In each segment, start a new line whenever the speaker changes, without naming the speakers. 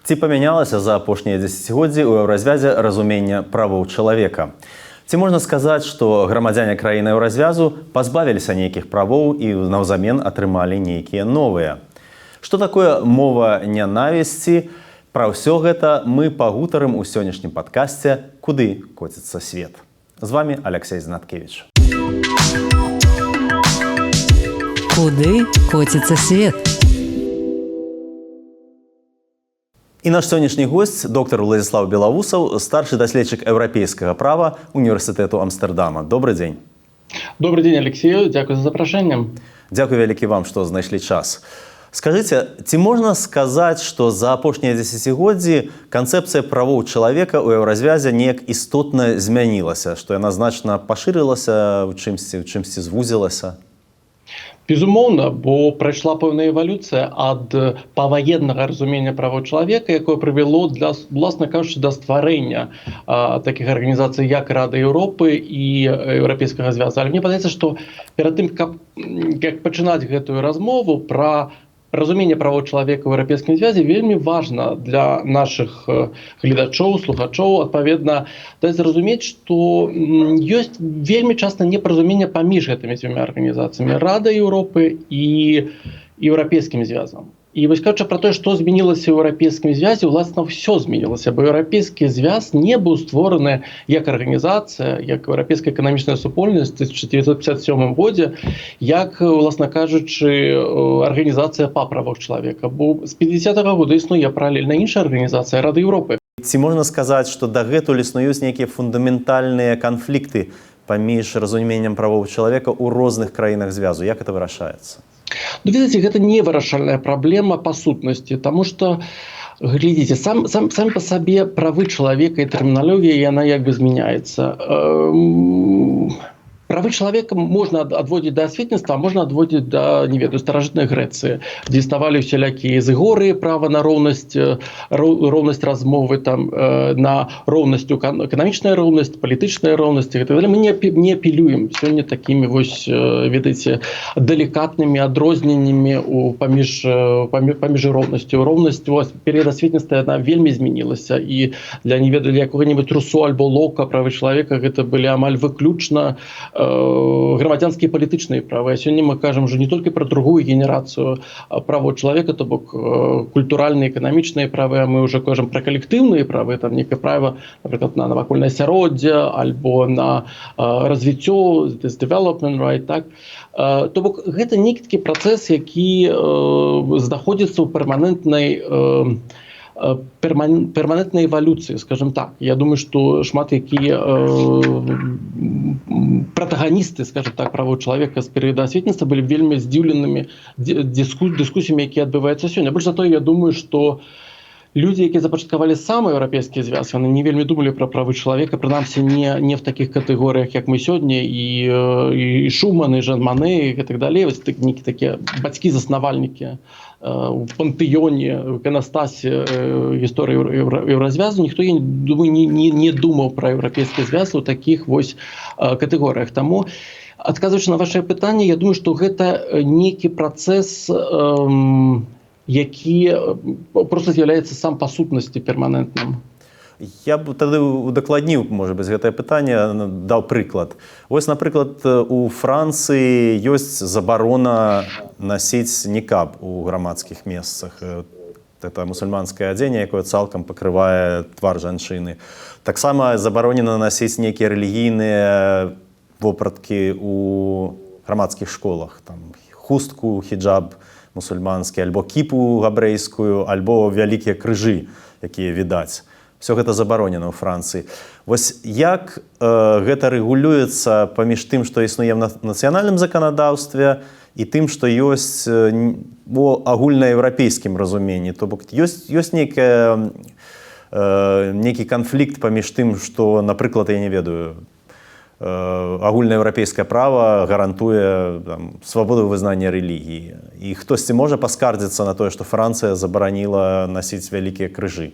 Ці памянялася за апошнія дзесяцігоддзі ў Еўразвязе разуменне правоў чалавека? Ці можна сказаць, што грамадзяне краіны Еўразвязу пазбавіліся нейкіх правоў і наўзамен атрымалі нейкія новыя? Што такое мова нянавісці? Пра ўсё гэта мы пагутарым у сённяшнім падкасце «Куды коціцца свет». З вами Алексей Знаткевич.
Куды коціцца свет?
І наш сённяшні госць доктар Уладзіслаў Белавусаў, старшы даследчык еўрапейскага права універсітэту Амстердама. Добрый дзень.
Добрый дзень, Алексею, дзякуй за запрашэнне.
Дзякуй вялікі вам, што знайшлі час. Скажыце, ці можна сказаць, што за апошнія дзесяцігоддзі канцэпцыя правоў чалавека ў Еўразвязе неяк істотна змянілася, што яна значна пашырылася, у чымсьці звузілася?
Безумоўна, бо прайшла пэўная эвалюцыя ад паваеннага разумення правоў чалавека, якое прывяло для, уласна кажучы, да стварэння такіх арганізацый, як Рада Еўропы і Еўрапейскага звяза. Але мне падаецца, што перад тым, каб як пачынаць гэтую размову пра разуменне правоў чалавека ў Еўрапейскім звязе, вельмі важна для нашых гледачоў, слухачоў, адпаведна, даць зразумець, што ёсць вельмі часта непаразуменне паміж гэтымі дзвюмя арганізацыямі: Рада Еўропы і Еўрапейскім звязам. І вось, кажучы пра тое, што змянілася ў Еўрапейскім звязе, уласна, ўсё змянілася, бо Еўрапейскі звяз не быў створаны як арганізацыя, як Еўрапейская эканамічная супольнасць 1957 годзе, як, уласна кажучы, арганізацыя па правах чалавека. Бо з 50-го года існуе паралельна іншая арганізацыя — Рада Еўропы.
Ці можна сказаць, што дагэтуль існуюць нейкія фундаментальныя канфлікты паміж разуменнем правоў чалавека ў розных краінах звязу? Як это вырашаецца?
Ну, ведаеце, гэта невырашальная праблема па сутнасці, таму што, глядзіце, самі па сабе правы чалавека і тэрміналогія, яна як бы змяняецца. Правы чалавека можна адводзіць да асветніцтва, можна адводзіць да, не ведаю, старажытнай Грэцыі, дзе існавалі ўсялякія зыгоры, права на роўнасць, роўнасць размовы, там, на роўнасць, эканамічная роўнасць, палітычная роўнасць і так далее. Мы не апелюем сёння такімі вось, ведаеце, далікатнымі адрозненнямі у паміж роўнасцю. Роўнасць вось перыяд асветніцтва, яна вельмі змянілася, і для, не ведаю, для якога-небудзь Русо альбо Лока правы чалавека гэта былі амаль выключна грамадзянскія, палітычныя правы. А сёння мы кажам уже не толькі пра другую генерацыю правоў чалавека, то бок культуральныя, эканамічныя правы, а мы уже кажам пра калектыўныя правы, там некае права, напрыклад, на навакольнае асяроддзе альбо на развіццё, this development right, так? То бок гэта нейкі такі працэс, які знаходзіцца ў перманентнай эвалюцыі, скажем так. Я думаю, што шмат якія пратаганісты, скажем так, правоў чалавека з перыяда асветніцтва былі вельмі здзіўленымі дыскусіямі, якія адбываюцца сёння. Больш за то, я думаю, што людзі, якія запачаткавалі сам Еўрапейскі звяз, яны не вельмі думалі пра правы чалавека, прынамсі не в такіх катэгорыях, як мы сёння, і Шуман, і Жан Мане і так далей, вось так, нейкі такія бацькі-заснавальнікі у пантэоне, іканастасе гісторыі Еўразвязу, ніхто, я думаю, не думаў пра Еўрапейскі звяз у такіх вось катэгорыях. Таму, адказваючы на ваше пытанне, я думаю, што гэта нейкі працэс, які просто з'яўляецца сам па сутнасці перманентным.
Я б тады удакладніў, можа быць, гэтае пытанне, даў прыклад. Вось, напрыклад, у Францыі ёсць забарона насіць нікаб у грамадскіх месцах. Это мусульманскае адзенне, якое цалкам пакрывае твар жанчыны. Таксама забаронена насіць нейкія рэлігійныя вопраткі у грамадскіх школах, там хустку, хіджаб мусульманскі, альбо кіпу габрэйскую, альбо вялікія крыжы, якія відаць. Все гэта забаронена ў Францыі. Вось як гэта рэгулюецца паміж тым, што існуе ў нацыянальным заканадаўстве, і тым, што ёсць у агульнаеўрапейскім разуменні? То бок ёсць нейкі канфлікт паміж тым, што, напрыклад, я не ведаю, агульнаеўрапейскае права гарантуе там свабоду вызнання рэлігіі. І хтосьці можа паскардзіцца на тое, што Францыя забараніла насіць вялікія крыжы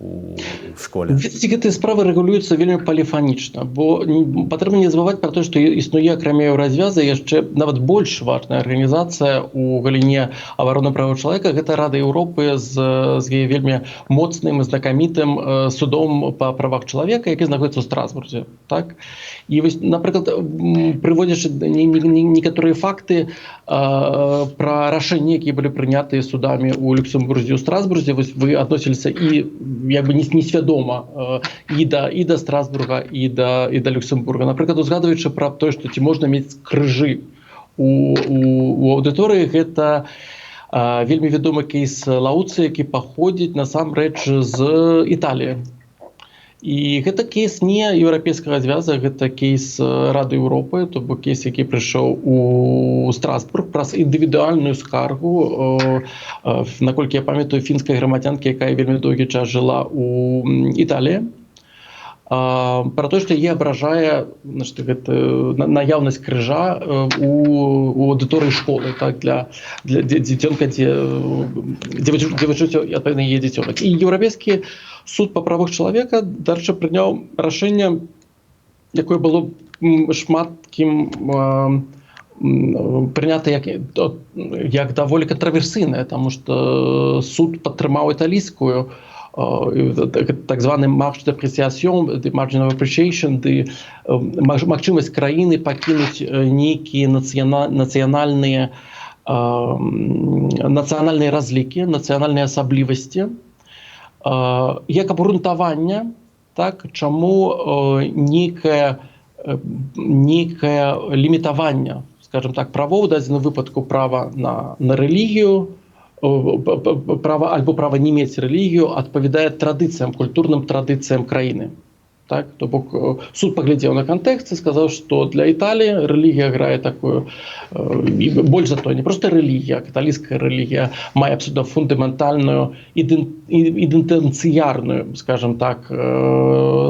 У школе.
Ведаеце, гэтыя справы рэгулююцца вельмі паліфанічна, бо патрэбна не забываць пра то, што існуе акрамя Еўразвяза яшчэ нават больш важная арганізацыя у галіне абароны правоў чалавека, гэта Рада Еўропы з яе вельмі моцным і знакамітым судом па правах чалавека, які знаходіцца ў Страсбурзе, так. І вось, напрыклад, прыводзячы некаторыя факты пра рашэнні, якія былі прынятыя судамі ў Люксембурзе, у Страсбурзе, вось вы адносіліся і як бы несвядома і да Страсбурга, і да Люксембурга, напрыклад, узгадваючы пра тое, што ці можна мець крыжы у аўдыторыі, гэта вельмі вядомы кейс Лаўцы, які паходзіць насамрэч з Італіі. І гэта кейс не Еўрапейскага звяза, гэта кейс Рады Еўропы, то бок кейс, які прыйшоў у Страсбург праз індывідуальную скаргу, наколькі я памятаю, фінскай грамадзянкі, якая вельмі доўгі час жыла у Італіі, пра то, што яе абражае, значит, гэта наяўнасць крыжа у аўдыторыі школы, так, для дзіцёнка, дзе вучыцца, адпаведна, яе дзіцёнак. І Еўрапейскі суд па правах чалавека, дарэчы, прыняў рашэнне, якое было шмат кім прынята як даволі кантраверсыйнае, таму што суд падтрымаў італійскую так званы marge d'appréciation, the margin of appreciation, the магчымасць краіны пакінуць нейкія нацыянальныя разлікі, нацыянальныя асаблівасці як абгрунтавання, так, чаму нейкае лімітаванне, скажем так, правоў, дадзеным выпадку права на рэлігію, права альбо права не мець рэлігію, адпавядае традыцыям, культурным традыцыям краіны. Так, то бок суд паглядзеў на кантэкст і сказаў, што для Італіі рэлігія грае такую і больш за то, не проста рэлігія, каталіцкая рэлігія мае абсолютно фундаментальную ідэнтэнцыярную, скажем так,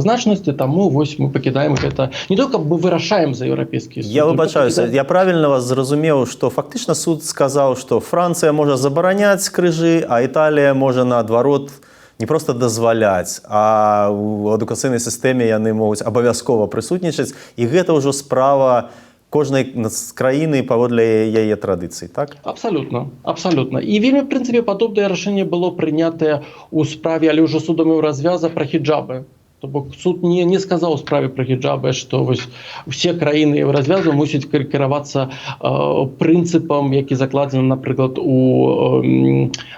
значнасці, таму вось мы пакідаем гэта, не только мы вырашаем за Еўрапейскі суд,
Я
только
выбачаюся,
пакідаем.
Я правильно вас зразумеў, што фактычна суд сказаў, што Францыя можа забараняць крыжы, а Італія можа, наадварот, не проста дазваляць, а ў адукацыйнай сістэме яны могуць абавязкова прысутнічаць, і гэта ўжо справа кожнай краіны паводле яе традыцый, так?
Абсалютна, абсалютна. І вельмі, в прынцыпе, падобнае рашэнне было прынятае ў справе, але ўжо судам Еўразвяза, пра хіджабы. То бок суд не сказаў у справе пра хіджабы, што вось усе краіны Еўразвязу мусяць кіравацца прынцыпам, які закладзены, напрыклад, у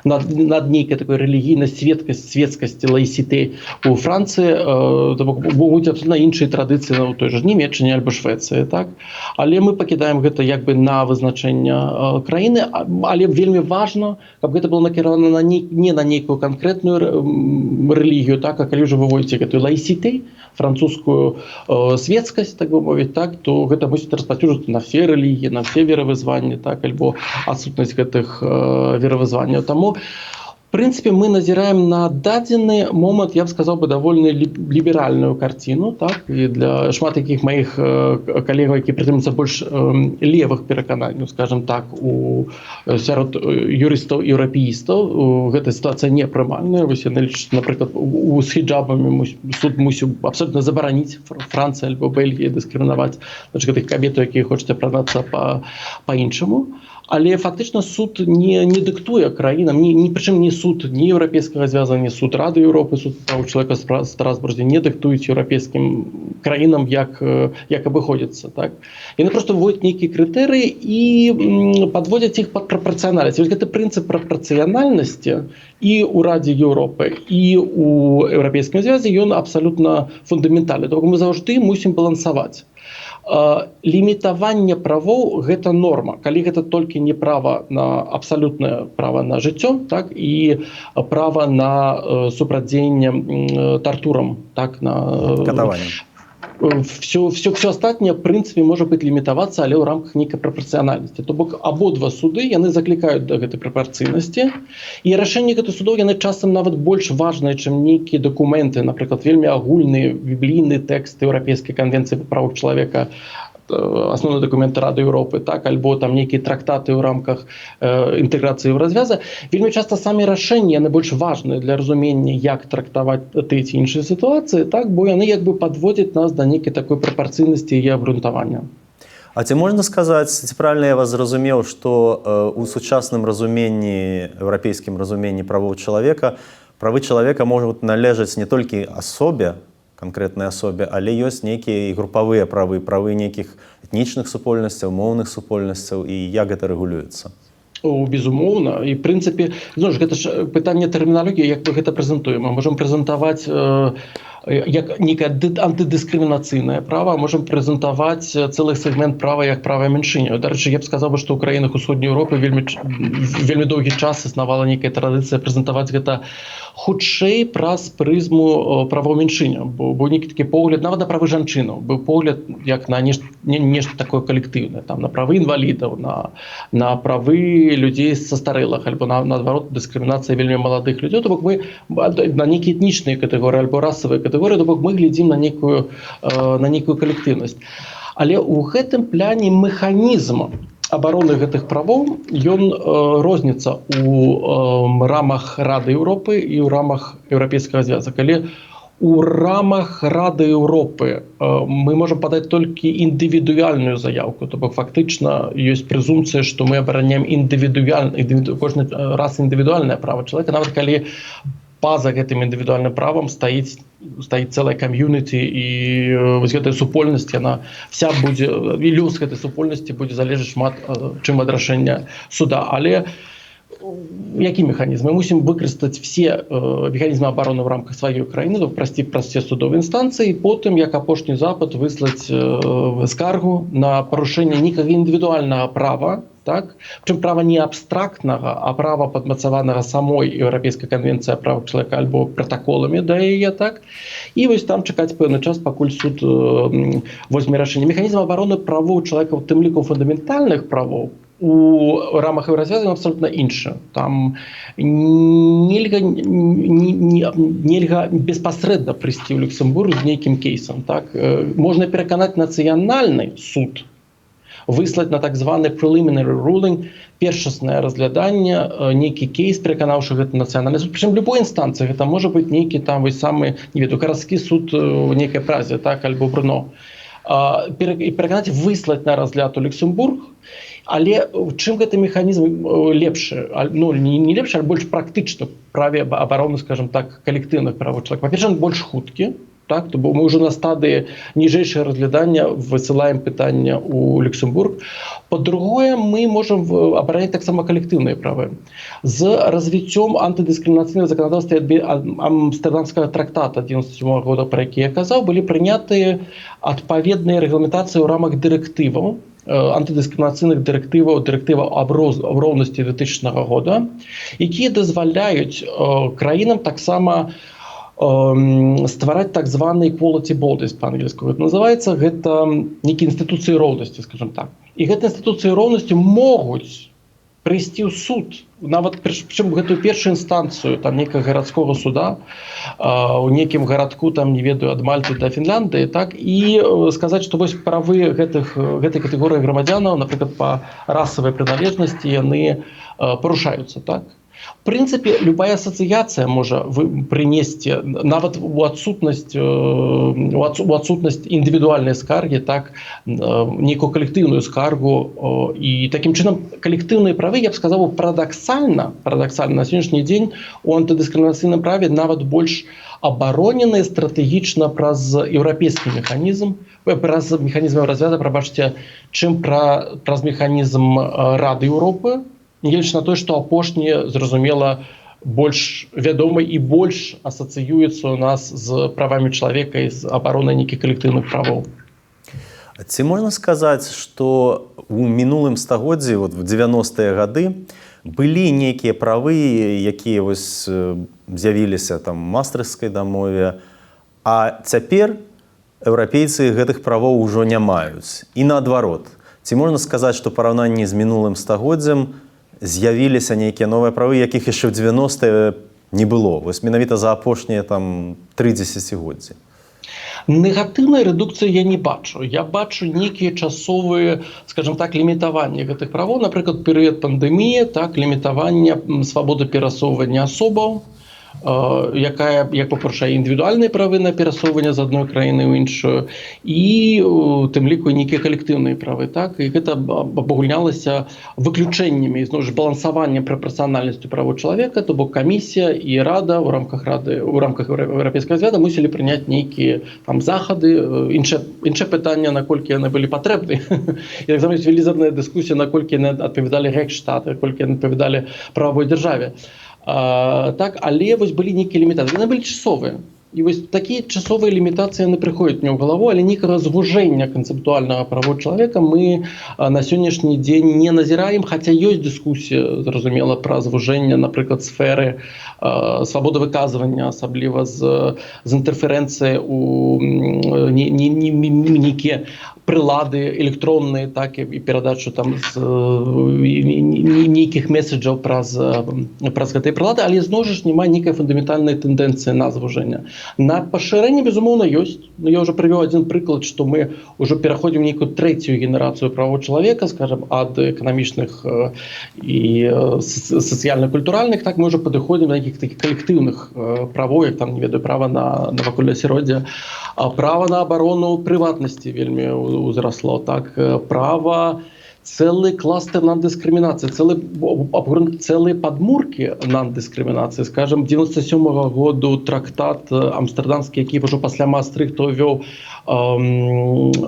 над нейкай такой рэлігійнай светскасці, laïcité у Францыі, то бок могуць абсолютно іншыя традыцыі на той жа Німеччыне альбо Швецыі, так. Але мы пакідаем гэта як бы на вызначэнне краіны, але вельмі важна, каб гэта было накіравана не на нейкую канкрэтную рэлігію, так, а калі ўжо выводзіце гэтую laïcité, французскую светскасць, так бы мовіць, так, то гэта мусіць распаўсюджвацца на все рэлігіі, на все веравызванні, так, альбо адсутнасць гэтых веравызванняў. Таму, в прынцыпе, мы назіраем на дадзены момант, я б сказаў бы, даволі ліберальную карціну, так, і для шмат якіх маіх калегаў, які прытрымліваюцца больш левых перакананняў, скажем так, у сярод юрыстаў еўрапеістаў гэта сітуацыя непрымальная. Вось яны лічаць, напрыклад, з хіджабамі суд мусіў абсолютно забараніць Францыі альбо Бельгіі дыскрымінаваць, значит, гэтых кабетаў, якія хочуць апранацца па-іншаму. Але фактычна суд не дыктуе краінам, ні, прычым ні суд ні Еўрапейскага звяза, ні суд Рады Еўропы, суд правоў чалавека Страсбурзе не дыктуюць еўрапейскім краінам, як абыходзіцца, так. Яны просто вводят нейкія крытэрыі і падводзяць іх пад прапарцыянальнасць. Вось гэты прынцып прапарцыянальнасці і ў Радзе Еўропы, і у Еўрапейскім звязе, ён абсалютна фундаментальны. То бок мы заўжды мусім балансаваць. Лімітаванне правоў — гэта норма, калі гэта толькі не права на абсалютнае права на жыццё, так, і права на супрацьдзеянне тартурам, так, на
катаванне.
Все астатняе, в прынцыпе, можа быць лімітавацца, але ў рамках нейкай прапарцыянальнасці. То бок абодва суды, яны заклікаюць да гэтай прапарцыйнасці, і рашэнні гэтых судоў, яны часам нават больш важныя, чым нейкія дакументы, напрыклад, вельмі агульныя біблійны тэкст Еўрапейскай канвенцыі па правах чалавека. Асноўны дакумент Рады Еўропы, так, альбо там нейкія трактаты ў рамках інтэграцыі Еўразвяза, вельмі часта самі рашэнні, яны больш важныя для разумення, як трактаваць ты ці іншыя сітуацыі, так, бо яны як бы падводзяць нас да нейкай такой прапарцыйнасці і абгрунтавання.
А ці можна сказаць, ці правильно я вас зразумеў, што у сучасным разуменні, еўрапейскім разуменні правоў чалавека, правы чалавека могуць належаць не толькі асобе, канкрэтнай асобе, але ёсць нейкія і групавыя правы, правы нейкіх этнічных супольнасцяў, моўных супольнасцяў, і як гэта рэгулюецца?
О, безумоўна, і прынцыпе, зноў ж, гэта ж пытанне тэрміналогіі, як мы гэта прэзентуем. Мы можам прэзентаваць як некае антыдыскрымінацыйнае права, можам прэзентаваць цэлы сегмент права як права меншыняў. Дарэчы, я б сказаў бы, што ў краінах Усходняй Еўропы вельмі доўгі час існавала нейкая традыцыя прэзентаваць гэта хутчэй праз прызму правоў меншыняў, бо быў нейкі такі погляд нават на правы жанчынаў, быў погляд як на нешта такое калектыўнае, там, на правы інвалідаў, на правы людзей састарэлых альбо наадварот, дыскрымінацыя вельмі маладых людзей, то бок мы на нейкія этнічныя катэгорыі альбо расавыя катэгорыі, то бок мы глядзім на нейкую калектыўнасць. Але ў гэтым пляне механізм абароны гэтых правоў, ён розніцца у рамах Рады Еўропы і ў рамах Еўрапейскага звяза. Калі у рамах Рады Еўропы мы можам падаць толькі індывідуальную заявку, то бок фактычна ёсць прэзумпцыя, што мы абараняем кожны раз індывідуальнае права чалавека, нават калі па-за гэтым індывідуальным правам стаіць цэлая кам'юніці, і вось гэтая супольнасць, яна вся будзе, і лёс гэтай супольнасці будзе залежаць шмат чым ад рашэння суда. Але які механізм? Мы мусім выкарыстаць все механізмы абароны ў рамках сваёй краіны, то прайсці праз все судовыя інстанцыі, потым як апошні запыт выслаць скаргу на парушэнне нейкага індывідуальнага права, так, прычым права не абстрактнага, а права, падмацаванага самой Еўрапейскай канвенцыі правах чалавека альбо пратаколамі да яе, так, і вось там чакаць пэўны час, пакуль суд возьме рашэнне. Механізм абароны правоў чалавека, у тым ліку фундаментальных правоў, у рамах Еўразвяза абсолютно іншы. Там нельга беспасрэдна прыйсці ў Люксембург з нейкім кейсам, так. Можна пераканаць нацыянальны суд выслаць на так званы preliminary ruling, першаснае разгляданне, нейкі кейс, пераканаўшы гэты нацыянальны суд, прычым любой інстанцыі, гэта можа быць нейкі там вось самы, не ведаю, гарадскі суд у нейкай Празе, так, альбо Брно, і пераканаць выслаць на разгляд у Люксембург. Але чым гэты механізм лепшы, ну, не лепшы, а больш практычна праве абароны, скажем так, калектыўных правоў чалавека? Па-першае, больш хуткі, так, то бо мы ўжо на стадыі ніжэйшае разглядання высылаем пытання у Люксембург. Па-другое, мы можам абараняць таксама калектыўныя правы. З развіццём антыдыскрымінацыйнага заканадаўства, Амстердамскага трактата 97 года, пра які я казаў, былі прынятыя адпаведныя рэгламентацыі ў рамах дырэктываў, антыдыскрымінацыйных дырэктываў, дырэктыва аб роўнасці 2000 года, якія дазваляюць краінам таксама ствараць так званы equality bodies, па-ангельску гэта называется, гэта нейкія інстытуцыі роўнасці, скажем так. І гэтыя інстытуцыі роўнасці могуць прыйсці ў суд, нават, прычым гэтую першую інстанцыю там некага гарадскога суда у нейкім гарадку там, не ведаю, ад Мальты да Фінляндыі, так, і сказаць, што вось правы гэтай катэгорыі грамадзянаў, напрыклад, па расавай прыналежнасці, яны парушаюцца, так. В прынцыпе, любая асацыяцыя можа прынесці нават у адсутнасць індывідуальнай скаргі, так, нейкую калектыўную скаргу, і такім чынам калектыўныя правы, я б сказаў, парадаксальна, на сённяшні дзень у антыдыскрымінацыйным праве нават больш абароненыя стратэгічна праз еўрапейскі механізм, праз механізм Еўразвяза, прабачце, чым праз механізм Рады Еўропы, нягледзячы на тое, што апошні, зразумела, больш вядомы і больш асацыюецца у нас з правамі чалавека і з абаронай нейкіх калектыўных правоў.
Ці можна сказаць, што у мінулым стагоддзі, вот в 90-е гады, былі нейкія правы, якія вось з'явіліся там Мастрыхцкай дамове, а цяпер еўрапейцы гэтых правоў ужо не маюць? І наадварот, ці можна сказаць, што параўнанні з мінулым стагоддзям з'явіліся нейкія новыя правы, якіх яшчэ ў 90-е не было, вось менавіта за апошнія там 3 дзесяцігоддзі?
Негатыўнай рэдукцыі я не бачу. Я бачу нейкія часовыя, скажем так, лімітаванні гэтых правоў, напрыклад, перыяд пандэміі, так, лімітавання свабоды перасоўвання асобаў, якая як па-першае індывідуальныя правы на перасоўванне з адной краіны ў іншую і у тым ліку нейкія калектыўныя правы, так, і гэта абагульнялася выключэннямі, зноў ж балансаваннем прапарцыянальнасцю правоў чалавека, то бок камісія і рада ў рамках рады, у рамках Еўрапейскага звяза мусілі прыняць нейкія там захады. Іншае пытанне, наколькі яны былі патрэбны, і таксама ёсць велізарная дыскусія, наколькі яны адпавядалі рэхштаты, колькі яны адпавядалі прававой дзяржаве. Так, але вось былі нейкія лімітацыі, яны былі часовыя, і вось такія часовыя лімітацыі, яны прыходзяць мне ў галаву, але нейкага звужэння канцэптуальнага правоў чалавека мы на сённяшні дзень не назіраем, хаця ёсць дыскусія, зразумела, пра звужэнне, напрыклад, сферы свабоды выказвання, асабліва з інтэрферэнцыі у нейкія прылады электронныя, так, і перадачу там з нейкіх месседжаў праз гэтыя прылады, але зноў жа ж няма нейкай фундаментальнай тэндэнцыі на звужэнне. На пашырэнне, безумоўна, ёсць. Ну, я уже прывёў один прыклад, што мы ўжо пераходзім нейкую трэцюю генерацыю правоў чалавека, скажем, ад эканамічных і сацыяльна-культуральных, так, мы уже падыходзім да нейкіх такіх калектыўных правоў, як там, не ведаю, права на навакольнае асяроддзе, права на абарону прыватнасці вельмі ўзрасло, так, права, цэлы кластер нан-дыскрымінацыі, цэлы цэлыя падмуркі нан-дыскрымінацыі, скажем, 97 -го году трактат амстердамскі, які ўжо пасля Маастрыхта увёў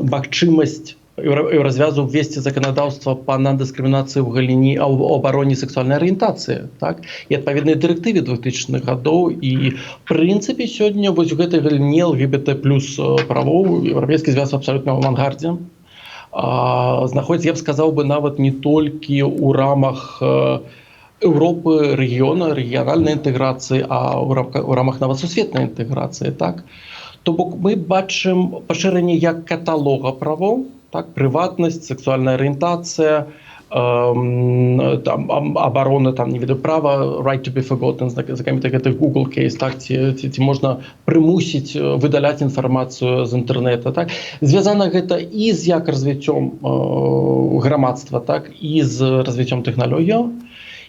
магчымасць Еўразвязу ввесці заканадаўства па нан-дыскрымінацыі ў галіне абароне сексуальнай арыентацыі, так, і адпаведнай дырэктыве 2000-х гадоў. І прынцыпе сёння вось у гэтай галіне ЛГБТ плюс правоў Еўрапейскі звяз абсалютна ў авангардзе знаходзіць, я б сказаў бы, нават не толькі ў рамах Еўропы, рэгіёна, рэгіянальнай інтэграцыі, а ў рамах нават сусветнай інтэграцыі, так. То бок мы бачым пашырэнне як каталога правоў, так, прыватнасць, сексуальная арыентацыя, там, абарона там, не ведаю, права right to be forgotten, знакаміты гэты Google кейс, так, ці можна прымусіць выдаляць інфармацыю з інтэрнэта, так. Звязана гэта і з як развіццём грамадства, так і з развіццём тэхналогіяў.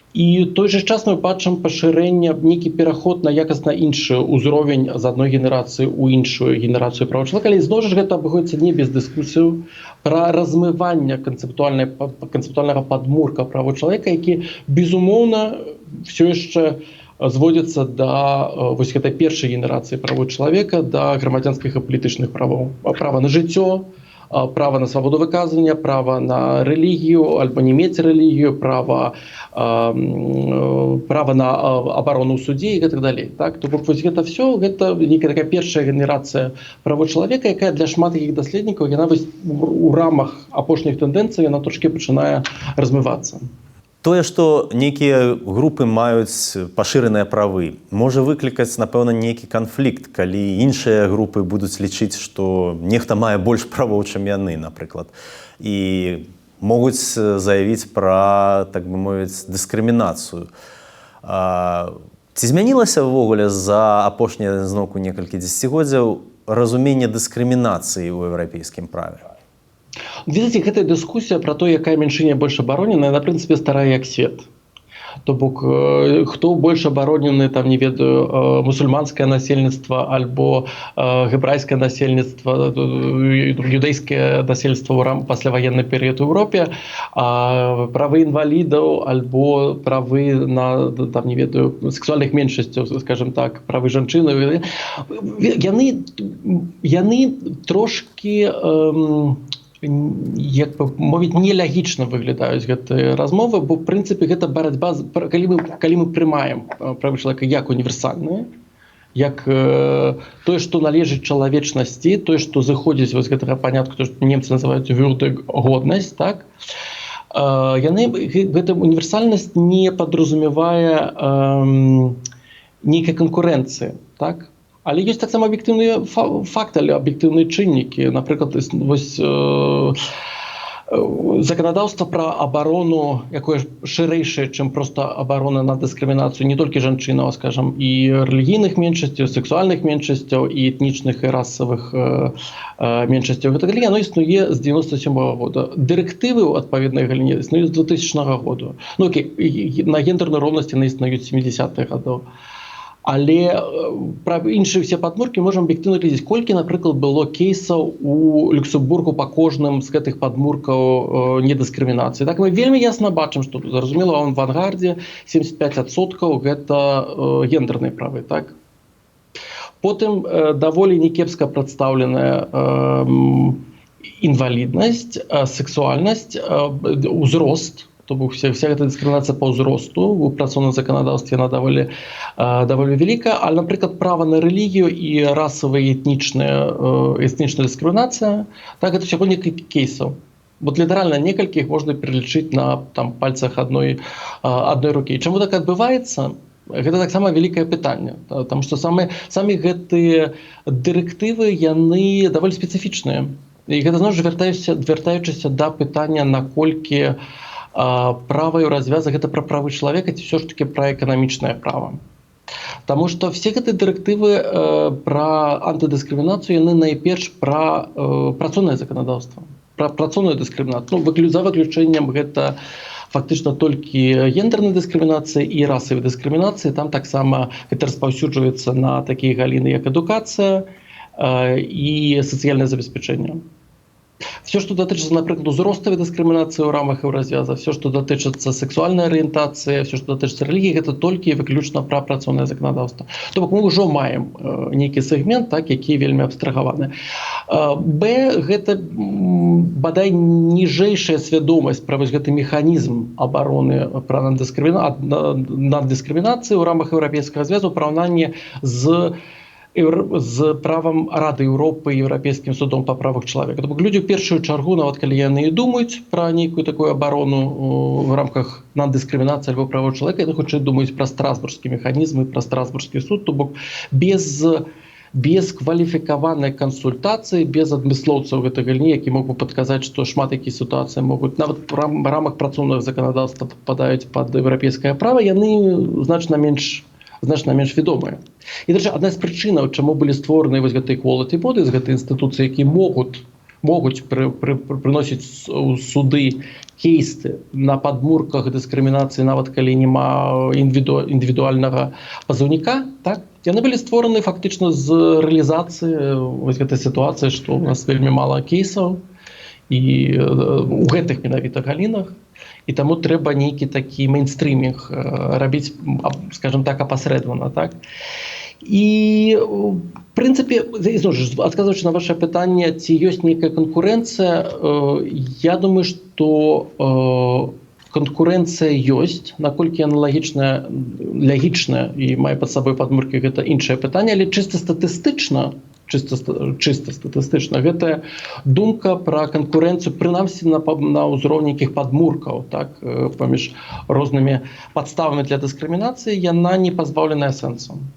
І той жа час мы бачым пашырэнне, нейкі пераход на якасна іншы ўзровень з адной генерацыі ў іншую генерацыю праў чалавека, але зноў ж гэта абыходзіцца не без дыскусію пра размыванне канцэптуальнага падмурка правоў чалавека, які, безумоўна, все яшчэ зводзіцца да вось гэтай першай генерацыі правоў чалавека, да грамадзянскіх і палітычных правоў: права на жыццё, права на свабоду выказвання, права на рэлігію альбо не мець рэлігію, права на абарону ў судзе і гэтак далей. Так, то бок вось гэта все, гэта нейкая такая першая генерацыя правоў чалавека, якая для шмат якіх даследнікаў, яна вось у рамах апошніх тэндэнцый, яна трошки пачынае размывацца.
Тое, што нейкія групы маюць пашыраныя правы, можа выклікаць, напэўна, нейкі канфлікт, калі іншыя групы будуць лічыць, што нехта мае больш правоў, чым яны, напрыклад, і могуць заявіць пра, так бы мовіць, дыскрымінацыю. Ці змянілася ўвогуле за апошнія зноўку некалькі дзесяцігоддзяў разуменне дыскрымінацыі ў еўрапейскім праве?
Ведаеце, гэтая дыскусія пра то, якая меншыня больш абароненая, на прынцыпе старая як свет. То бок хто больш абаронены, там, не ведаю, мусульманскае насельніцтва альбо гебрайскае насельніцтва, юдэйскае насельніцтва ў рам пасляваенны перыяд у Еўропе, правы інвалідаў альбо правы на там, не ведаю, сексуальных меншасцяў, скажем так, правы жанчыны, яны трошки як бы мовіць, нелагічна выглядаюць гэтыя размовы, бо прынцыпе гэта барацьба, калі мы прымаем правы чалавека як універсальныя, як тое, што належыць чалавечнасці, тое, што зыходзіць вось гэтага панятку, то, што немцы называюць Würde, годнасць, так, яны, гэта універсальнасць не падразумевае нейкай канкурэнцыі, так. Але ёсць таксама аб'ектыўныя факты, але аб'ектыўныя чыннікі, напрыклад, вось Заканадаўства пра абарону, якое шырэйшае, чым проста абарона на дыскрымінацыю не толькі жанчынаў, скажем, і рэлігійных меншасцяў, сексуальных меншасцяў, і этнічных і расавых меншасцяў, гэта далей, оно існуе з 97 -го года. Дырэктывы ў адпаведнай галіне існуюць з 2000 году. Ну, окей, на гендерную роўнасць яны існуюць 70-х гадоў, але пра іншыя ўсе падмуркі можам аб'ектыўна глядзець, колькі, напрыклад, было кейсаў у Люксембургу па кожным з гэтых падмуркаў недыскрымінацыі. Так, мы вельмі ясна бачым, што, зразумела, в авангардзе 75% гэта гендерныя правы, так. Потым даволі някепска прадстаўленая інваліднасць, сексуальнасць, узрост, то бок вся гэта дыскрымінацыя па ўзросту у працоўным заканадаўстве, она даволі вялікая. А, напрыклад, права на рэлігію і расавая, этнічная дыскрымінацыя, так, это всего некалькі кейсаў. Вот літаральна некалькі, іх можна пералічыць на там пальцах адной рукі. Чаму так адбываецца? Гэта таксама вялікае пытанне, там што самі гэтыя дырэктывы, яны даволі спецыфічныя, і гэта зноў жа вяртаючыся да пытання, наколькі права Еўразвяза гэта пра правы чалавека ці ўсё ж таки пра эканамічнае права. Таму што все гэтыя дырэктывы пра антыдыскрымінацыю, яны найперш пра працоўнае заканадаўства, пра працоўную дыскрымінацыю. Ну, за выключэннем гэта фактычна толькі гендернай дыскрымінацыі і расавай дыскрымінацыі. Там таксама гэта распаўсюджваецца на такія галіны, як адукацыя і сацыяльнае забеспячэнне. Все, што датычыцца, напрыклад, узроставай дыскрымінацыі ў рамах Еўразвяза, все, што датычыцца сексуальнай арыентацыі, все, што датычыцца рэлігіі, гэта толькі і выключна пра працоўнае заканадаўства. То бок мы ўжо маем нейкі сегмент, так, які вельмі абстрагаваны. Б, гэта бадай ніжэйшая свядомасць пра вось гэты механізм абароны пра над дыскрымінацыі ў рамах Еўрапейскага звязу ў параўнанні з правам Рады Еўропы, Еўрапейскім судом па правах чалавека. То бок людзі ў першую чаргу, нават калі яны і думаюць пра нейкую такую абарону в рамках нан-дыскрымінацыі альбо правоў чалавека, яны хутчэй думаюць пра страсбургскі механізм і пра страсбургскі суд, то бок без кваліфікаванай кансультацыі, без адмыслоўцаў гэтай галіне, які мог бы падказаць, што шмат якія сітуацыі могуць нават в рамах працоўнага заканадаўства падпадаюць пад еўрапейскае права, яны значна менш вядомыя. І дарэчы, адна з прычынаў, чаму былі створаны вось гэты equality bodies, гэтыя інстытуцыі, які могуць прыносіць у суды кейсы на падмурках дыскрымінацыі, нават калі няма індывідуальнага пазаўніка, так, яны былі створаны фактычна з рэалізацыі вось гэтай сітуацыі, што у нас вельмі мала кейсаў і у гэтых менавіта галінах, і таму трэба нейкі такі мейнстрымінг рабіць, скажем так, апасрэдавана, так. І в прынцыпе, зноў ж, адказваючы на ваше пытанне, ці ёсць нейкая канкурэнцыя, я думаю, што канкурэнцыя ёсць. Наколькі яна лагічная і мае пад сабой падмуркі, гэта іншае пытанне, але чыста статыстычна гэтая думка пра канкурэнцыю, прынамсі на ўзроўні нейкіх падмуркаў, так, паміж рознымі падставамі для дыскрымінацыі, яна не пазбаўленая сэнсам.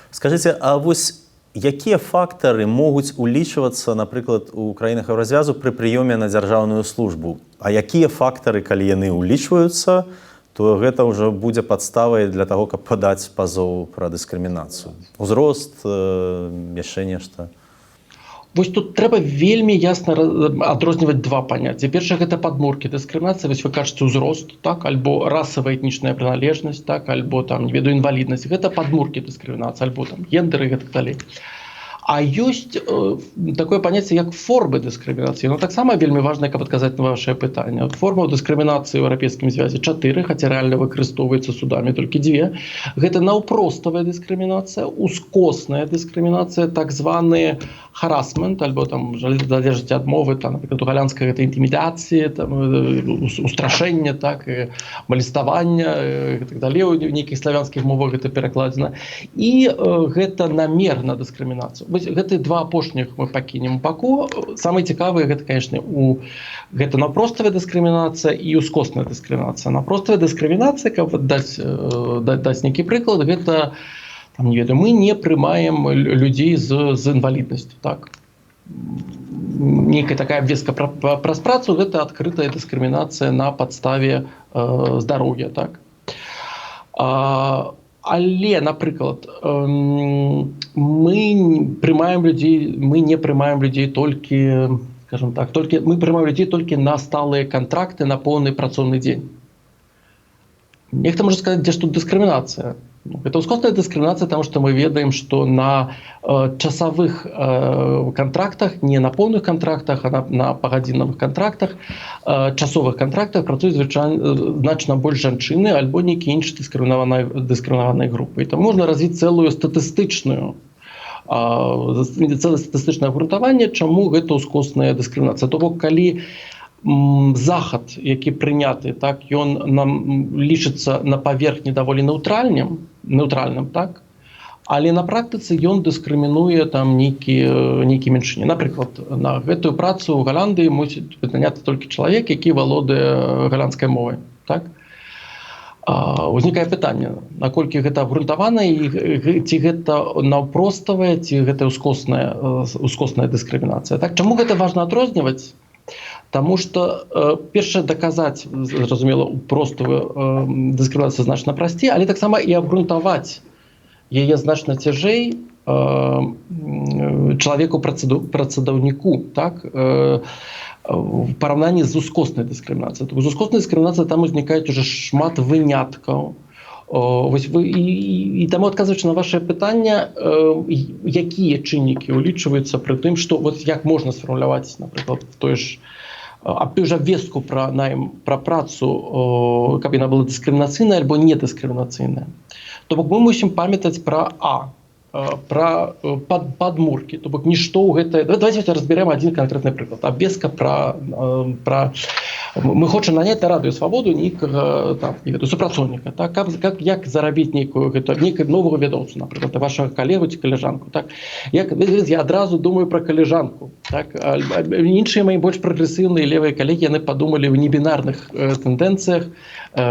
Скажыце, а вось якія фактары могуць улічвацца, напрыклад, у краінах Еўразвязу пры прыёме на дзяржаўную службу? А якія фактары, калі яны ўлічваюцца, то гэта ўжо будзе падставай для таго, каб падаць пазоў пра дыскрымінацыю? Узрост, яшчэ нешта?
Вось тут трэба вельмі ясна адрозніваць два паняцці. Першае — гэта падмуркі дыскрымінацыі. Вось вы кажаце, ўзрост, так, альбо расавая, этнічная прыналежнасць, так, альбо там, не ведаю, інваліднасць. Гэта падмуркі дыскрымінацыі, альбо там гендеры і гэтак далей. А ёсць такое паняцце, як формы дыскрымінацыі. Но таксама вельмі важна, каб адказаць на ваше пытанне. От формаў дыскрымінацыі ў Еўрапейскім звязе чатыры, хаця рэальна выкарыстоўваецца судамі толькі дзве. Гэта наўпроставая дыскрымінацыя, ускосная дыскрымінацыя, так званы харасмент, альбо там залежыць ад мовы, там, напрыклад, у галандскай гэта інтымідацыі, там, устрашэнне, так, малеставання і так далей, у нейкіх славянскіх мовах гэта перакладзена. І гэта намер на дыскрымінацыю. Вось гэты два апошніх мы пакінем у баку. Самыя цікавыя гэта, конечно, гэта наўпроставая дыскрымінацыя і ускосная дыскрымінацыя. Наўпроставая дыскрымінацыя, каб вот даць нейкі прыклад, гэта там, не ведаю, мы не прымаем людзей з інваліднасцю, так. Нейкая такая абвестка праз працу — гэта адкрытая дыскрымінацыя на падставе здароўя, так. Але, напрыклад, мы прымаем людзей, мы не прымаем людзей толькі, скажем так, толькі мы прымаем людзей толькі на сталыя кантракты на поўны працоўны дзень. Нехта можа сказаць: дзе ж тут дыскрымінацыя? Ну, гэта ўскосная дыскрымінацыя, таму што мы ведаем, што на часавых кантрактах, не на поўных кантрактах, а на пагадзінавых кантрактах, часовых кантрактах працуюць звычайна значна больш жанчыны альбо нейкія іншыя дыскрымінаваныя групы. І там можна развіць цэлае статыстычнае абгрунтаванне, чаму гэта ўскосная дыскрымінацыя. То бок калі захад, які прыняты, так, ён нам лічыцца на паверхні даволі нейтральным, так, але на практыцы ён дыскрымінуе там нейкі меншыні. Напрыклад, на гэтую працу ў Галандыі мусіць быць наняты толькі чалавек, які валодае галандскай мовай, так. Узнікае пытанне, наколькі гэта абгрунтавана і ці гэта наўпроставая, ці гэта ўскосная дыскрымінацыя, так. Чаму гэта важна адрозніваць? Таму что першае, даказаць, зразумела, простую дыскрымінацыю значна прасцей, але таксама і абгрунтаваць яе значна цяжэй чалавеку, працадаўніку, так, в параўнанні з ускоснай дыскрымінацыяй. З ускоснай дыскрымінацыяй там узнікаюць уже шмат выняткаў. Вось вы і таму, адказваючы на ваше пытанне, якія чыннікі ўлічваюцца пры тым, што вот як можна сфармуляваць, напрыклад, той ж тую ж абвестку пра найм, пра працу, каб яна была дыскрымінацыйная альбо не дыскрымінацыйная. То бок мы мусім памятаць пра падмуркі, то бок нішто ў гэта. Давайте разберем один конкретный прыклад: абвестка пра мы хочам наняць на Радыё Свабоду нейкага там, не ведаю, супрацоўніка, так, каб как як зарабіць нейкую гэта нейкую нового вядоўцу, напрыклад, вашага калегу ці каляжанку, так. Як я адразу думаю про каляжанку, так, іншыя мои больш прагрэсіўныя левыя калегі, яны падумалі ў небінарных тэндэнцыях,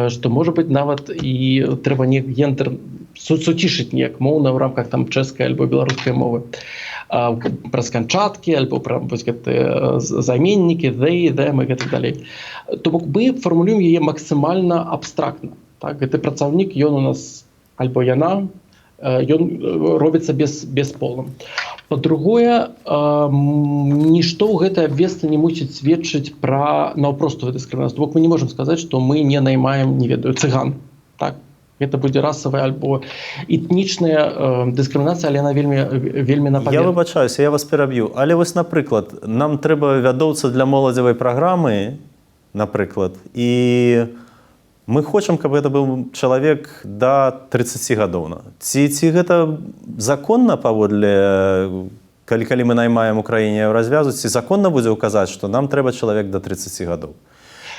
что, может быть, нават і трэба не гендер суцішыць неяк моўна ў рамках там чэшскай альбо беларускай мовы праз канчаткі альбо пра вось гэтыя займеннікі they, them і гэтак далей. То бок мы фармулюем яе максімальна абстрактна, так. Гэты працаўнік, ён у нас альбо яна, ён робіцца бесполым. Па-другое, нішто ў гэтай абвестцы не мусіць сведчыць пра наўпростую дыскрымінацыю. Бок мы не можам сказаць, што мы не наймаем, не ведаю, цыган, так. Гэта будзе расавая альбо этнічная дыскрымінацыя, але яна вельмі, вельмі на
Я
паверхні.
выбачаюся, я вас пераб'ю. Але вось, напрыклад, нам трэба вядоўца для моладзевай праграмы, напрыклад, і мы хочам, каб гэта быў чалавек да 30 гадоў. Ці гэта законна паводле, калі мы наймаем у краіне развязу, ці законна будзе ўказаць, што нам трэба чалавек да 30 гадоў?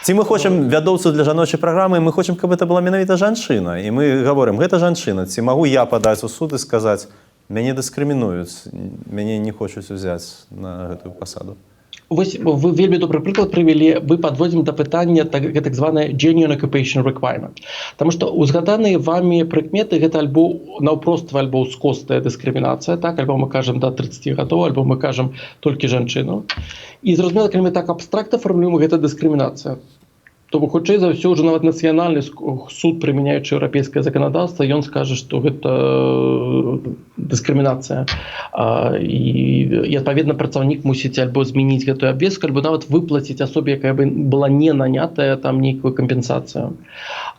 Ці мы хочам вядоўцу для жаночай праграмы, і мы хочам, каб это была менавіта жанчына, і мы гаворым: гэта жанчына. Ці магу я падаць у суд і сказаць: мяне дыскрымінуюць, мяне не хочуць узяць на гэтую пасаду?
Вось вы вельмі добры прыклад прывялі. Мы падводзім да пытання, так званая genuine occupation requirement. Таму што узгаданыя вамі прыкметы — гэта альбо наўпроставая, альбо ўскосная дыскрымінацыя, так, альбо мы кажам да 30 гадоў, альбо мы кажам толькі жанчыну. І зразумела, калі мы так абстрактна фармулюем, гэта дыскрымінацыя. То бок, хутчэй за ўсё, ўжо нават нацыянальны суд, прымяняючы еўрапейскае заканадаўства, ён скажа, што гэта дыскрымінацыя, і адпаведна працаўнік мусіць альбо змяніць гэтую абвестку, альбо нават выплаціць асобе, якая бы была не нанятая, там нейкую кампенсацыю.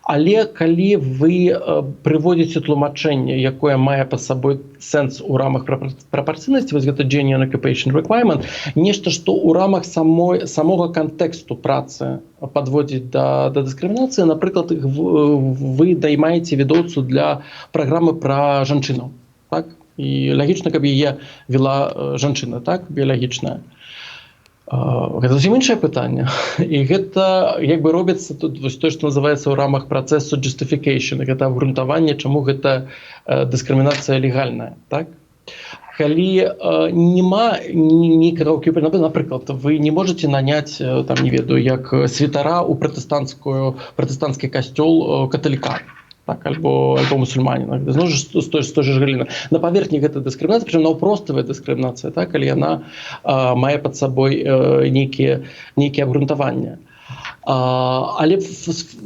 Але калі вы прыводзіце тлумачэнне, якое мае пад сабой сэнс у рамах прапарцыйнасці, вось гэта genuine occupation requirement, нешта, што ў рамах самога кантэксту працы падводзіць да дыскрымінацыі. Напрыклад, вы наймаеце вядоўцу для праграмы пра жанчыну, так, і лагічна, каб яе вела жанчына, так, біялагічная. Гэта зусім іншае пытанне, і гэта як бы робіцца тут вось той, што называецца ў рамах працэсу justification, гэта абгрунтаванне, чаму гэта дыскрымінацыя легальная, так. Калі няма нейкага, напрыклад, вы не можете наняць там, не ведаю, як святара ў пратэстанцкую пратэстанцкі касцёл каталіка. Так, альбо мусульманіна. Зноў ж з той ж галіны. На паверхні гэта дыскрымінацыя, прычым наўпроставая дыскрымінацыя, так, калі яна мае пад сабой нейкія абгрунтавання. Але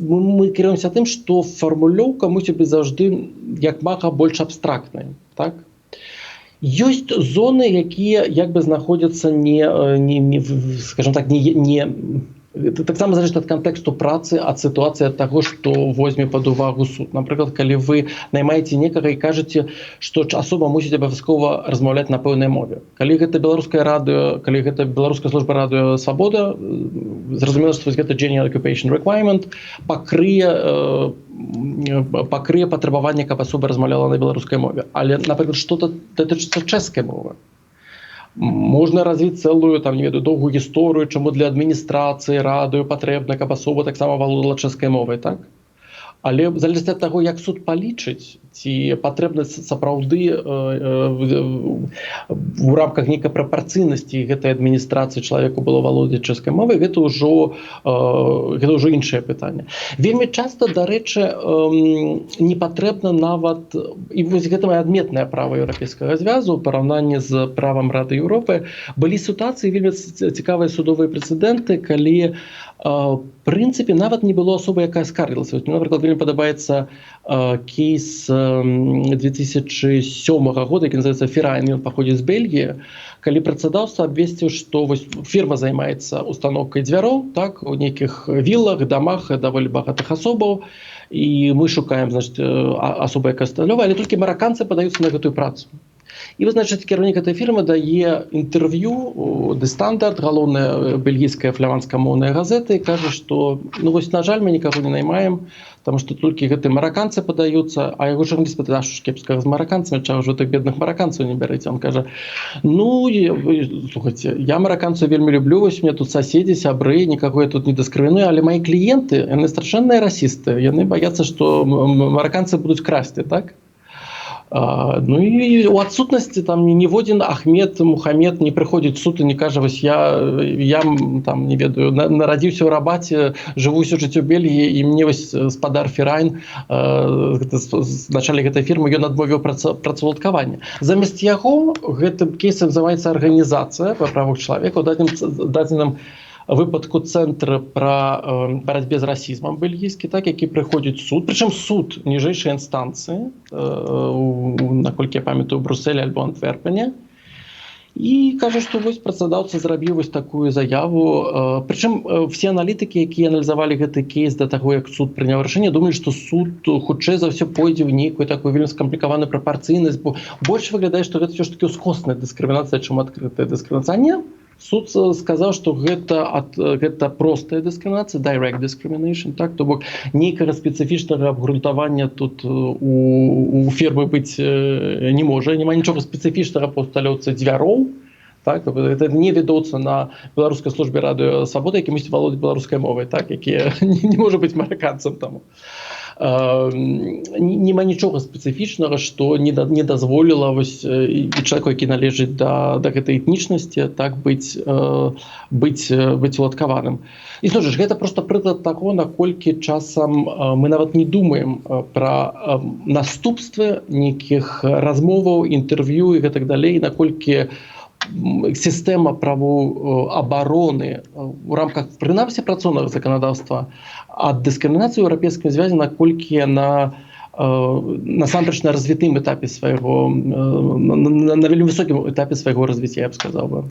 мы кіруемся тым, што фармулёўка мусіць быць заўжды як мага больш абстрактнай. Так? Ёсць зоны, якія як бы знаходзяцца не, скажем так, не это таксама залежыць ад кантэксту працы, ад сітуацыі, ад таго, што возьме пад увагу суд. Напрыклад, калі вы наймаеце некага і кажаце, што асоба мусіць абавязкова размаўляць на пэўнай мове. Калі гэта Беларускае радыё, калі гэта Беларуская служба Радыё Свабода, зразумела, што вось гэта general occupation requirement пакрые патрабаванне, каб асоба размаўляла на беларускай мове. Але, напрыклад, что-то датычыцца чэшскай мовы, можна развіць цэлую там, не ведаю, доўгую гісторыю, чаму для адміністрацыі радыё патрэбна, каб асоба таксама валодала чэшскай мовай, так? Але в залежнасці ад таго, як суд палічыць, ці патрэбна сапраўды у рамках нейкай прапарцыйнасці гэтай адміністрацыі чалавеку было валодаць чэшскай мовай, гэта ўжо іншае пытанне. Вельмі часта, дарэчы, не патрэбна нават, і вось гэта мае адметнае права Еўрапейскага звязу ў параўнанні з правам Рады Еўропы. Былі сітуацыі, вельмі цікавыя судовыя прэцэдэнты, калі прынцыпе нават не было асобы, якая скардзілася. Мне, напрыклад, вельмі падабаецца кейс 2007 года, які называется Ферайн, ён паходзіць з Бельгіі, калі працадаўца абвесціў, што вось фірма займаецца установкай дзвяроў, так, у нейкіх віллах, дамах даволі багатых асобаў, і мы шукаем, значит, асобу, якая сталёвая, але толькі мараканцы падаюцца на гэтую працу. І вы, значит, кіраўнік этой фірмы дае інтэрв'ю Дэ Стандарт, галоўная бельгійская фламандскамоўная газета, і кажа, што, ну вось, на жаль, мы нікаго не наймаем, там што толькі гэты мараканцы падаюцца. А яго журналіст пытае: «Што ж кепскага з мараканцамі, чаго ж вы так бедных мараканцаў не бярэце?» Он кажа: «Ну, слухайте, я мараканцаў вельмі люблю, вось у меня тут соседи, сябры, никакого я тут не дыскрыміную, але мои кліенты, яны страшэнныя расісты, яны баяцца, што мараканцы будуць красці», так? Ну і у адсутнасці там ніводзін Ахмед Мухамед не прыходзіць суд і не кажа: «Вось я там, не ведаю, нарадзіўся ў Рабаце, жыву ўсё жыццё Бельгіі, і мне вось спадар Ферайн, начальнік гэтай фірмы, ён адмовіў працаўладкаванне». Замест яго гэтым кейсам займаецца арганізацыя па правах чалавека, у дадзеным выпадку цэнтр пра барацьбе з расізмам бельгійскі, так, які прыходзіць суд, прычым суд ніжэйшай інстанцыі, наколькі я памятаю, у Бруселі альбо Антверпене, і кажа, што вось працадаўца зрабіў вось такую заяву. Прычым все аналітыкі, якія аналізавалі гэты кейс да таго, як суд прыняў рашэнне, думалі, што суд хутчэй за ўсё пойдзе ў нейкую такую вельмі скамплікаваную прапарцыйнасць, бо больш выглядае, што гэта ўсё ж таки ускосная дыскрымінацыя, чым адкрытая дыскрымінацыя. Не, суд сказаў, што гэта простая дыскрымінацыя, direct discrimination, так, то бок нейкага спецыфічнага абгрунтавання тут у фірмы быць не можа, няма нічога спецыфічнага па усталёўцы дзвяроў, так, то бок это не ведоўца на Беларускай службе Радыё Свабода, які мусіць валодаць беларускай мовай, так, які не можа быць мараканцам там. Няма нічога спецыфічнага, што не дазволіла вось і чалавеку, які належыць да гэтай этнічнасці, так, быць уладкаваным. І зноў жа ж, гэта просто прыклад таго, наколькі часам мы нават не думаем пра наступствы нейкіх размоваў, інтэрв'ю і гэтак далей, наколькі сістэма правоў абароны у рамках прынамсі працоўнага заканадаўства ад дыскрымінацыі ў Еўрапейскім звязе, наколькі яна насамрэч на развітым этапе свайго, на вельмі высокім этапе свайго развіцця, я б сказаў бы.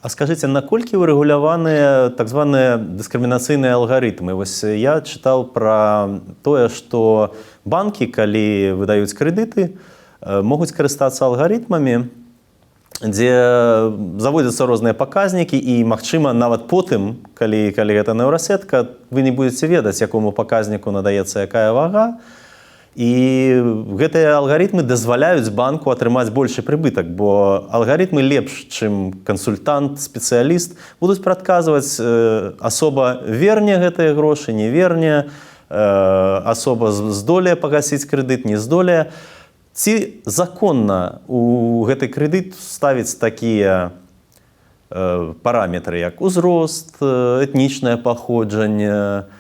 А скажыце, наколькі ўрэгуляваныя так званыя дыскрымінацыйныя алгарытмы? Вось я чытаў пра тое, што банкі, калі выдаюць крэдыты, могуць карыстацца алгарытмамі, дзе заводзяцца розныя паказнікі і, магчыма, нават потым, калі гэта нейрасетка, вы не будзеце ведаць, якому паказніку надаецца якая вага. І гэтыя алгарытмы дазваляюць банку атрымаць большы прыбытак, бо алгарытмы лепш, чым кансультант, спецыяліст, будуць прадказваць, асоба верне гэтыя грошы, не верне, асоба здолее пагасіць крэдыт, не здолее. Ці законна у гэты крэдыт ставіць такія параметры, як узрост, этнічнае паходжанне,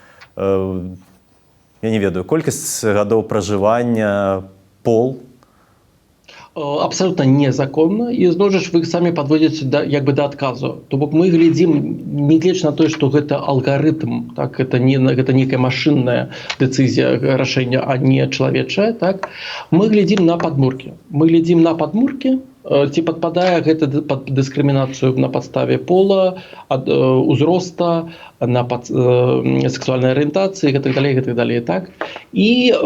Я не ведаю, колькасць гадоў пражывання, пол?
Абсолютно незаконна. І зноў жа ж, вы самі падводзіце да, як бы, да адказу. То бок мы глядзім, не гледзячы на тое, што гэта алгарытм, так, это не гэта некая машынная дэцызія, рашэння, а не чалавечая, так, мы глядзім на падмуркі, мы глядзім на падмуркі, ці падпадае гэта пад дыскрымінацыю на падставе пола, ад узроста, на сексуальнай арыентацыі, гэтак далей, гэтак далей, так. І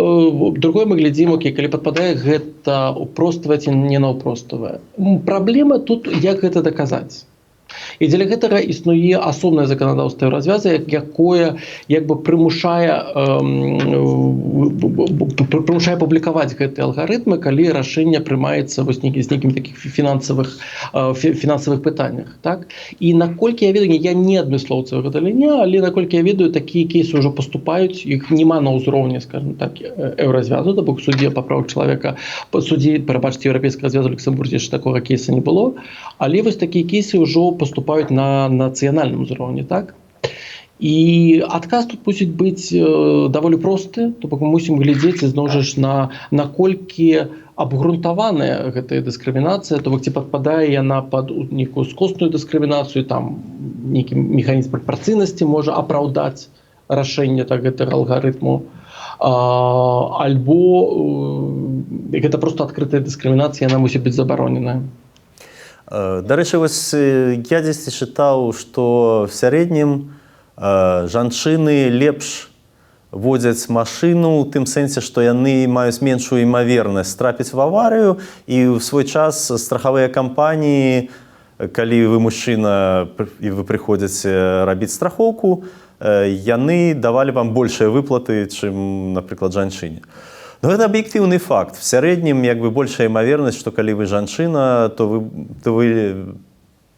другое, мы глядзім: окей, калі падпадае, гэта упроствае ці не наўпроставае. Праблема тут, як гэта даказаць. І дзеля гэтага існуе асобнае заканадаўства развяза, якое як бы прымушае публікаваць гэтыя алгарытмы, калі рашэнне прымаецца вось з нейкім такіх фінансавых пытаннях, так. І наколькі я ведаю, я не адмыслоўца ў галіне, але, наколькі я ведаю, такія кейсы ўжо паступаюць. Іх няма на ўзроўні, скажем так, Еўразвязу, то бок судзе па правах чалавека, па судзе, прабачце, Еўрапейскага звязу, Люксембурзе яшчэ такога кейса не было, але вось такія кейсы ўжо паступаюць на нацыянальным узроўні, так. І адказ тут мусіць быць даволі просты, то бок мы мусім глядзець зноў жа ж на наколькі абгрунтаваная гэтая дыскрымінацыя, то бок ці падпадае яна пад нейкую ускосную дыскрымінацыю, там нейкі механізм прапарцыйнасці можа апраўдаць рашэнне, так, гэтага алгарытму, альбо гэта просто адкрытая дыскрымінацыя, яна мусіць быць забароненая.
Дарэчы, вось я дзесьці чытаў, што в сярэднім жанчыны лепш водзяць машыну ў тым сэнсе, што яны маюць меншую імавернасць трапіць в аварыю, і ў свой час страхавыя кампаніі, калі вы мужчына і вы прыходзіце рабіць страхоўку, яны давалі вам большыя выплаты, чым, напрыклад, жанчыне. Ну, гэта аб'ектыўны факт. В сярэднім як бы большая імавернасць, што калі вы жанчына, то вы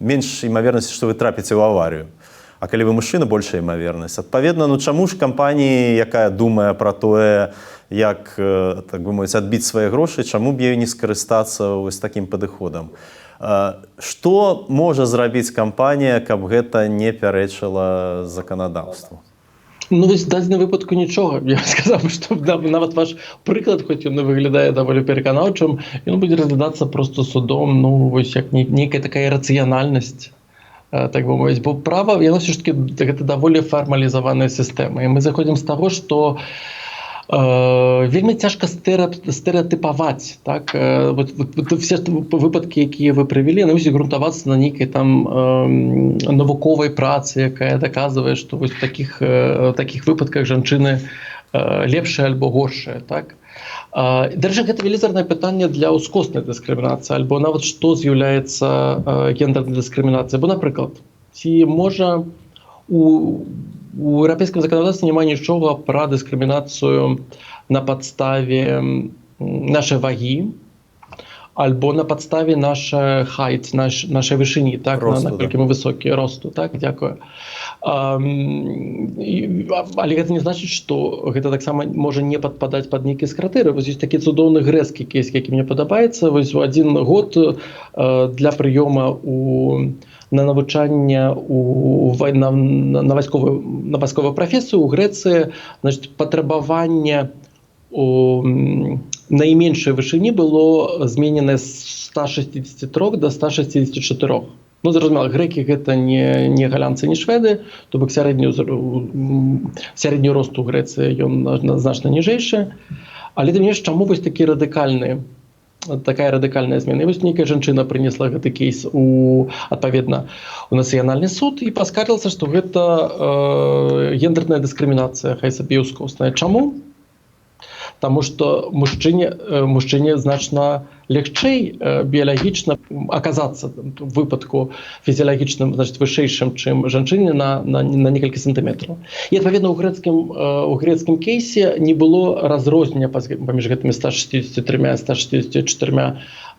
менш імавернасць, што вы трапіце ў аварыю. А калі вы мужчына, большая імавернасць. Адпаведна, ну чаму ж кампаніі, якая думае пра тое, як, так бы мовіць, адбіць свае грошы, чаму б ёй не скарыстацца вось такім падыходам? Што можа зрабіць кампанія, каб гэта не пярэчыла заканадаўству?
Ну, вось дадзеным выпадку нічога. Я сказаў, што да, нават ваш прыклад, хоць ён і выглядае даволі пераканаўчым, ён будзе разглядацца просто судом, ну вось як нейкая такая рацыянальнасць, так бы мовіць, бо права, яно все ж таки гэта даволі фармалізаваная сістэма, і мы заходзім з таго, што вельмі цяжка стэрэатыпаваць, так, вот все выпадкі, якія вы прывялі, яны мусяць грунтавацца на нейкай там навуковай працы, якая даказвае, што вось такіх выпадках жанчыны лепшыя альбо горшыя, так. Дарэчы, гэта велізарнае пытанне для ўскоснай дыскрымінацыі альбо нават што з'яўляецца гендернай дыскрымінацыяй, бо, напрыклад, ці можа у еўрапейскім заканадаўстве няма нічога пра дыскрымінацыю на падставе нашай вагі альбо на падставе наша height, нашай вышыні, так,
Росту,
наколькі
да.
мы высокія, росту, так, дзякую. Але гэта не значыць, што гэта таксама можа не падпадаць пад нейкія з крытэрыі. Вось ёсць такі цудоўны грэцкі кейс, які мне падабаецца. Вось у адзін год для прыёма на навучанне у вай- на вайсковую прафесію ў Грэцыі, значит, патрабаванне найменшай вышыні было змененае з 163 до 164. Ну, зразумела, грэкі гэта не галандцы, не шведы, то бок сярэдні рост у Грэцыі ён значна ніжэйшы. Але тым не менш, чаму вось такі радыкальны такая радыкальная змена? І вось нейкая жанчына прынесла гэты кейс адпаведна у нацыянальны суд і паскардзілася, што гэта гендерная дыскрымінацыя, хай сабе ўскосная. Чаму? Таму што мужчыне значна лягчэй біялагічна аказацца в выпадку фізіялагічным, значит, вышэйшым, чым жанчыне на некалькі сантыметраў. І адпаведна у грэцкім кейсе не было разрознення паміж гэтымі 163, 164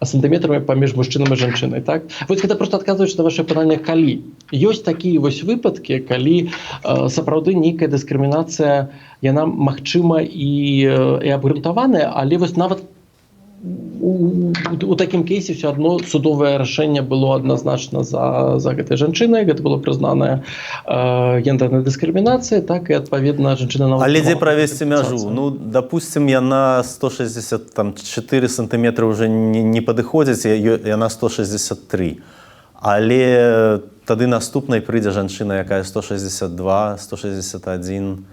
сантыметрамі паміж мужчынам і жанчынай, так. Вось гэта просто адказваючы на ваше пытанне, калі ёсць такія вось выпадкі, калі сапраўды нейкая дыскрымінацыя, яна магчыма і абгрунтаваная, але вось нават у такім кейсе все адно судовае рашэнне было адназначна за гэтай жанчынай. Гэта было прызнанае гендернай дыскрымінацыяй, так, і адпаведна жанчына нават
Але дзе
атрымала
правесці мяжу?
кампенсацыю.
Ну, допустим, яна 164 сантыметры уже не падыходзіць, яна 163. Але тады наступнай прыйдзе жанчына, якая 162, 161.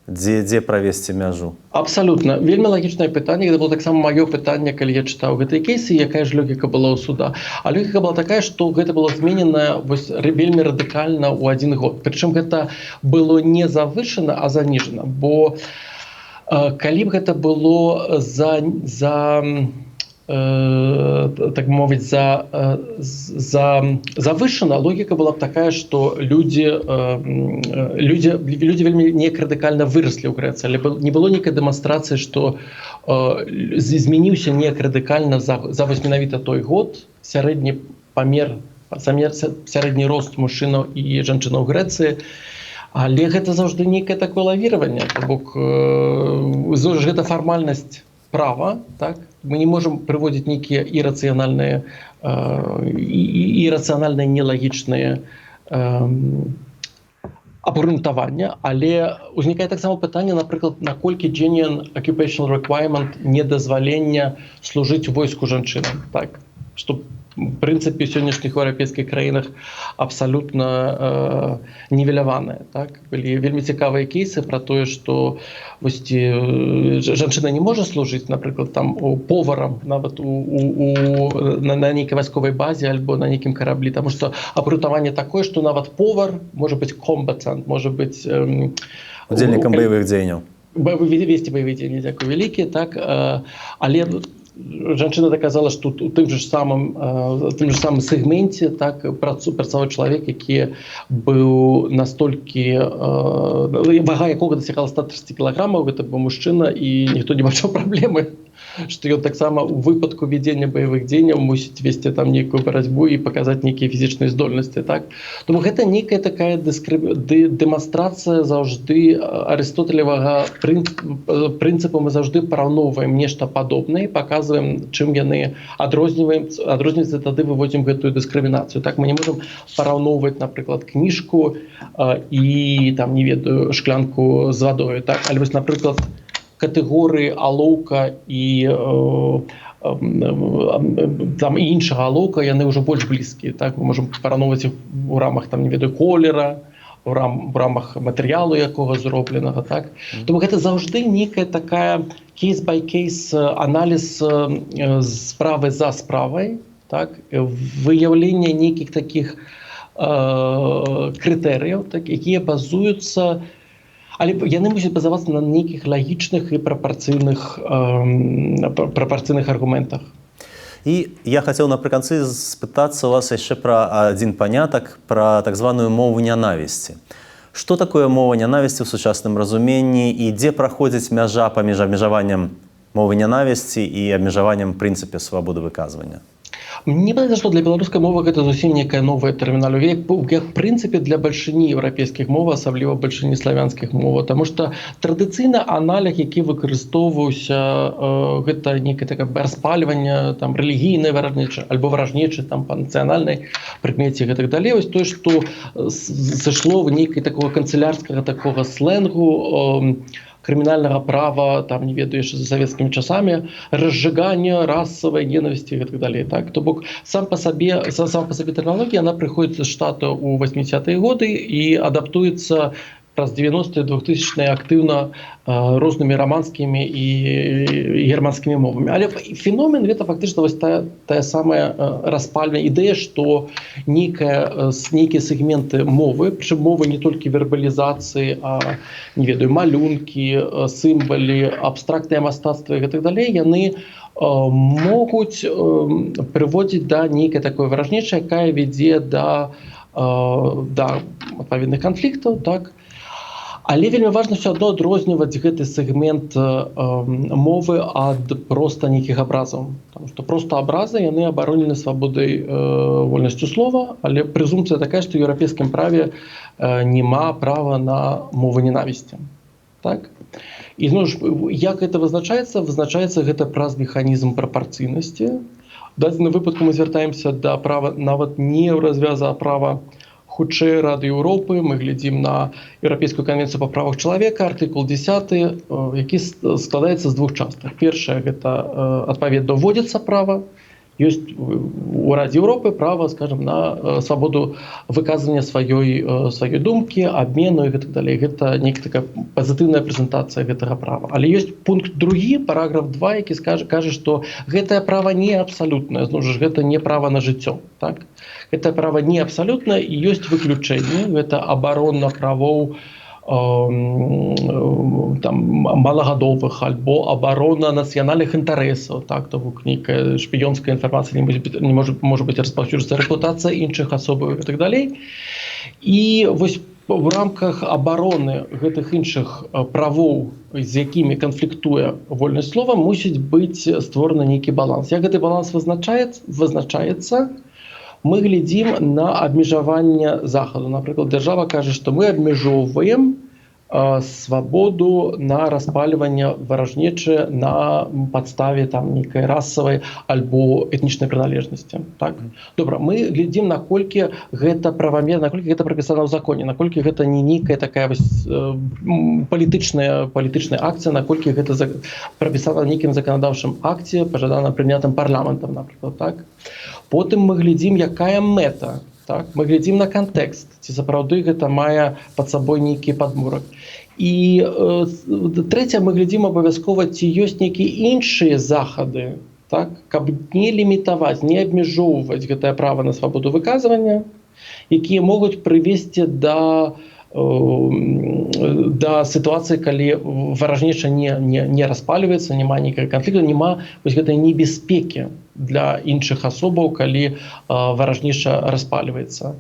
Дзе правесці мяжу?
Абсалютна, вельмі лагічнае пытанне. Гэта было таксама маё пытанне, калі я чытаў гэтыя кейсы: якая ж логіка была ў суда? А логіка была такая, што гэта было зменена вось вельмі радыкальна ў адзін год, прычым гэта было не завышана, а заніжана, бо калі б гэта было за, так мовіць, за завышана, логіка была б такая, что люди вельмі неяк радыкальна выраслі ў Грэцыі, але не было нейкай дэманстрацыі, что змяніўся неяк радыкальна за вось менавіта той год сярэдні памер, сярэдні рост мужчынаў і жанчынаў Грэцыі. Але гэта заўжды нейкае такое лавіраванне, то бок зноў ж гэта фармальнасць права, так, мы не можем прыводзіць нейкія ірацыянальныя, нелагічныя абгрунтавання. Але ўзнікае таксама пытанне, напрыклад, наколькі genuine occupational requirement недазвалення служыць у войску жанчынам, так, что в прынцыпе сённяшніх еўрапейскіх краінах абсалютна нівеляваная. Так, былі вельмі цікавыя кейсы про тое, что вось ці, жанчына не можа служыць, напрыклад, там поварам нават на нейкай вайсковай базе альбо на нейкім караблі, тому что абгрунтаванне такое, что нават повар может быть combatant, может быть
Удзельнікам баявых дзеянняў.
Весці баявыя дзеянні, дзякуй вялікі, так, але жанчына доказала, что у тым же самым сегменце, так, працаваў чалавек, які быў настолькі, вага якога дасягала 130 кілаграмаў, гэта быў мужчына, і ніхто не бачыў праблемы, што ён таксама у выпадку ведення баявых дзеянняў мусіць весці там нейкую барацьбу і паказаць нейкія фізічныя здольнасці, так. Тому гэта нейкая такая дэманстрацыя заўжды арыстотелевага прынцыпу: мы заўжды параўноўваем нешта падобнае, показываем, чым яны адрозніваюцца, тады выводзім гэтую дыскрымінацыю. Так, мы не можем параўноўваць, напрыклад, кніжку і там, не ведаю, шклянку з вадою, так, але вось, напрыклад, катэгорыі алоўка і там іншага алоўка, яны ўжо больш блізкія, так, мы можем параўноўваць іх у рамах там, не ведаю, колера, в рамах матэрыялу, якога зробленага, так. Тому гэта заўжды некая такая кейс by кейс аналіз, справы за справай, так, выяўленне нейкіх таких крытэрыяў, так, якія базуюцца, але яны мусяць базавацца на нейкіх лагічных і прапарцыйных аргументах.
І я хацеў напрыканцы спытацца у вас яшчэ пра адзін панятак, пра так званую мову нянавісці. Што такое мова нянавісці ў сучасным разуменні і дзе праходзіць мяжа паміж абмежаваннем мовы нянавісці і абмежаваннем прынцыпе свабоды выказвання?
Мне падаецца, што для беларускай мовы гэта зусім некая новая тэрміналогія, як в прынцыпе для бальшыні еўрапейскіх мов, асабліва бальшыні славянскіх моваў, таму што традыцыйна аналог, які выкарыстоўваўся, гэта некае такое распальванне там рэлігійнай варажнечы альбо варажнечы там па нацыянальнай прыкмеце, гэтак далей. Вось тое, што сышло в нейкай такого канцылярскага такога сленгу крымінальнага права, там, не ведаю, яшчэ за савецкімі часамі, разжигание расовой ненависти и так далее, так. То бок сам по сабе тэрміналогія, она прыходзіць з штата у 80-е годы і адаптуецца праз 90-е, 2000 актыўна рознымі раманскімі і германскімі мовамі. Але феномен гэта фактычна вось тая самая распальная ідэя, што нейкія сегменты мовы, прычым мовы не толькі вербалізацыі, а, не ведаю, малюнкі, сімвалі, абстрактнае мастацтва і гэтак далей, яны могуць прыводзіць да нейкай такой варажнечы, якая вядзе да адпаведных канфліктаў, так. Але вельмі важна все адно адрозніваць гэты сегмент мовы ад проста нейкіх абразаў. Потому что просто абразы, яны абаронены свабодай, вольнасцю слова, але прэзумпцыя такая, што ў еўрапейскім праве няма права на мову ненавісці. Так? І зноў ж, як гэта вызначаецца? Вызначаецца гэта праз механізм прапарцыйнасці. У дадзеным выпадку мы звяртаемся да права нават не Еўразвяза, а права хутчэй Рады Еўропы. Мы глядзім на Еўрапейскую канвенцыю па правах чалавека, артыкул 10, які складаецца з двух частак. Першае, гэта адпаведна ўводзіцца права. Ёсць у Радзе Еўропы права, скажем, на свабоду выказвання сваёй думкі, абмену і гэтак далей. Гэта нейкая такая пазітыўная прэзентацыя гэтага права. Але ёсць пункт другі, параграф 2, які кажа, што гэтае права не абсалютнае. Зноў жа, гэта не права на жыццё. Так? Гэта права не абсалютнае, і ёсць выключэнне, гэта абарона правоў там малагадовых альбо абарона нацыянальных інтарэсаў, так, то бок нейкая шпіёнская інфармацыя не может быть, не может, можа быць распаўсюджвацца рэпутацыя іншых асобаў і так далей. І вось в рамках абароны гэтых іншых правоў, з якімі канфліктуе вольнасць слова, мусіць быць створаны нейкі баланс. Як гэты баланс вызначаецца? Мы глядзім на абмежаванне захаду. Напрыклад, дзяржава кажа, што мы абмяжоўваем свабоду на распальванне варажнечы на падставе там нейкай расавай альбо этнічнай прыналежнасці. Так? Добра, мы глядзім, наколькі гэта правамерна, наколькі гэта прапісана ў законе, наколькі гэта не нейкая такая вось палітычная акцыя, наколькі гэта прапісана нейкім заканадаўчым акце, пажадана прынятым парламентам, напрыклад, так? Потым мы глядзім, якая мэта. Так? Мы глядзім на кантэкст, ці сапраўды гэта мае пад сабой нейкі падмурак. І трэцяе, мы глядзім абавязкова, ці ёсць нейкія іншыя захады, так, каб не лімітаваць, не абмяжоўваць гэтае права на свабоду выказвання, якія могуць прывесці да сітуацыі, калі варажнеча не распальваецца, няма нейкага канфлікту, няма вось гэтай небяспекі для іншых асобаў, калі варажнеча распальваецца.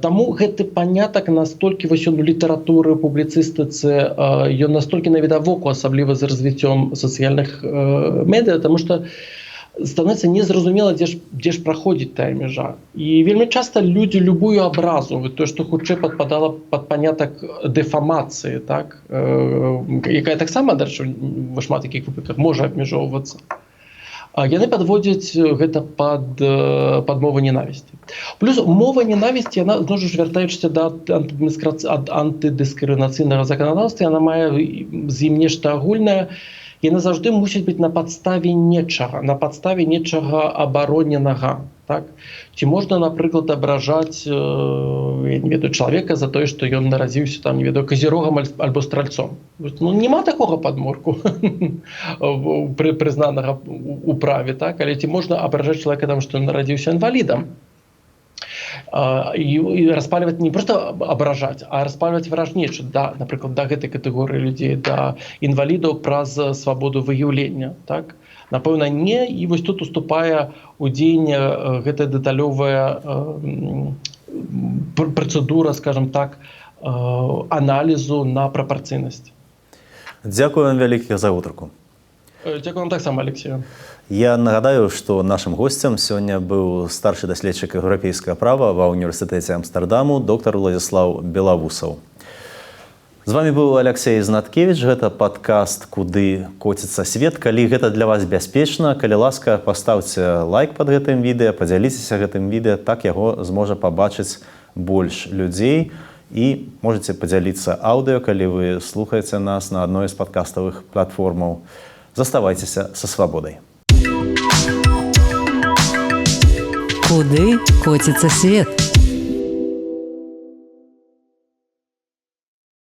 Таму гэты панятак настолькі вось ён у літаратуры, публіцыстыцы, ён настолькі навідавоку, асабліва з развіццём сацыяльных медыа, таму што становіцца незразумела, дзе ж праходзіць тая мяжа. І вельмі часта людзі любую абразу, вот то, што хутчэй падпадала пад панятак дэфамацыі, так, якая таксама, дарэчы, у шмат якіх выпадках можа абмяжоўвацца, яны падводзяць гэта пад мову ненавісці. Плюс мова ненавісці, яна, зноў жа, вяртаючыся да ад антыдыскрымінацыйнага заканадаўства, яна мае з ім нешта агульнае. Яна заўжды мусіць быць на падставе нечага, на падставе нечага абароненага. Так? Ці можна, напрыклад, абражаць, я не ведаю, чалавека за тое, што ён нарадзіўся там, не ведаю, казірогам альбо стральцом. Ну, няма такога падмурку прызнанага у праве, так? Але ці можна абражаць чалавека там, што ён нарадзіўся інвалідам? І распальваць, не просто абражаць, а распальваць варажнечу да, напрыклад, да гэтай катэгорыі людзей, да інвалідаў, праз свабоду выяўлення, так? Напэўна, не. І вось тут уступае у дзеянне гэтая дэталёвая працэдура, скажем так, аналізу на прапарцыйнасць.
Дзякую вам вялікі за гутарку.
Дзякую вам таксама, Алексею.
Я нагадаю, што нашым госцем сёння быў старшы даследчык еўрапейскага права ва ўніверсітэце Амстэрдаму доктар Уладзіслаў Белавусаў. З вами быў Алексей Знаткевич, гэта падкаст «Куды коціцца свет». Калі гэта для вас бяспечна, калі ласка, пастаўце лайк пад гэтым відэа, падзяліцеся гэтым відэа, так яго зможа пабачыць больш людзей, і можете падзяліцца аўдыо, калі вы слухаеце нас на адной з падкаставых платформаў. Заставайцеся са свабодай.
Куды коціцца свет?